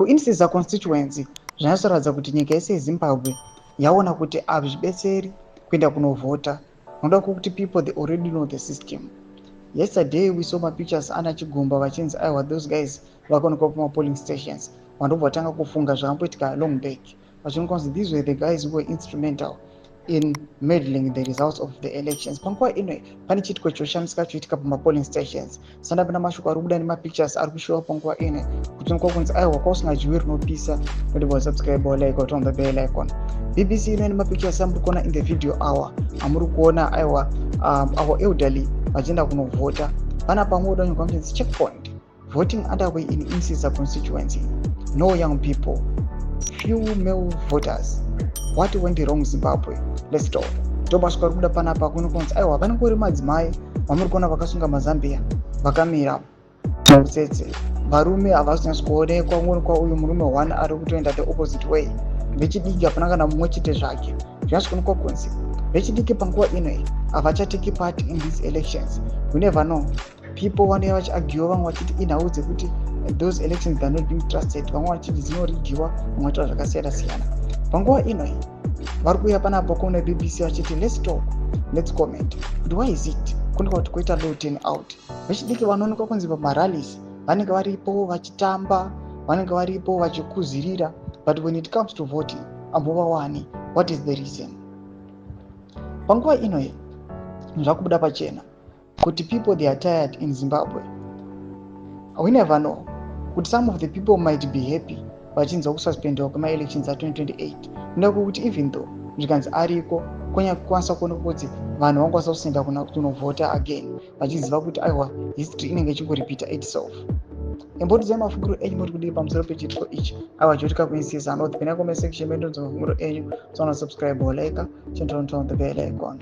KuInsiza constituency zvanyatsoratidza kuti nyika yese yeZimbabwe yaona kuti hazvibetseri kuenda kunovhota nokuda kwekuti people, they already know the system. Yesterday we saw mapictures ana Chigumba vachinzi aiwa, those guys vakaonekwa pamapolling stations. Vandobva vatanga kufunga zvakamboitika long back, vachionekwa kunzi these were the guys who were instrumental in meddling the results of the elections. Panguva ino pane chiitiko choshamisika choitika pamapolling stations. Sandapinda mashoko ari kubuda nemapictures ari kushowa panguva ino kutionekwa kunzi aiwa, kwausingadyiwi rinopisa. Nodibva subscribe, like, on the bell icon. BBC ino nemapictures amuri kuona in the video hour amuri kuona aiwa, our elderly vachienda kunovhota. Pana pamwe udanyorwa muchinzi "Checkpoint voting underway in Insiza constituency. No young people, few male voters. What went wrong, Zimbabwe? Let's talk." Ndomasvika ari kuda panapa kunokunzi aiwa, vanongori madzimai vamuri kuona vakasunga mazambia vakamira mutsetse. Varume havasi kunyatso kuonekwa. Kuonekwa uyu murume one ari kutoenda the opposite way. Vechidiki hapana kana mumwe chete zvake. Zvinyatso kuonekwa kunzi vechidiki panguva ino havachatake part in these elections. We never know, people vanouya vachiarguwa, vamwe vachiti inhau dzekuti those elections are not being trusted, vamwe vachiti dzinorigiwa, vamwe vachitaura zvakasiyana siyana. Panguva ino vari kuuya panapo kune BBC vachiti, "Let's talk, let's comment," kuti why is it kuonekwa kuti kuita low turn out? Vechidiki vanoonekwa kunzi pamarallies vanenge varipo vachitamba, vanenge varipo vachikuzirira, but when it comes to voting ambovawani. What is the reason? Panguva ino zvakubuda pachena kuti people, they are tired in Zimbabwe. We never know kuti some of the people might be happy vachinzwa kususpendiwa kwemaelections a2028, noda kwekuti even though zvikanzi ariko, kwanisa kuonekwa kuti vanhu vangakwanisa kusenda kunovhota again vachiziva kuti aiwa, history inenge ichingoripita itself. Imbotiudzai mafungiro enyu, muri kudii pamusoro pechiitiko ichi aiwa choitika kuInsiza North? Pina comment section medu, mafungiro enyu. Tsaona subscribe, like, turn on the bell icon.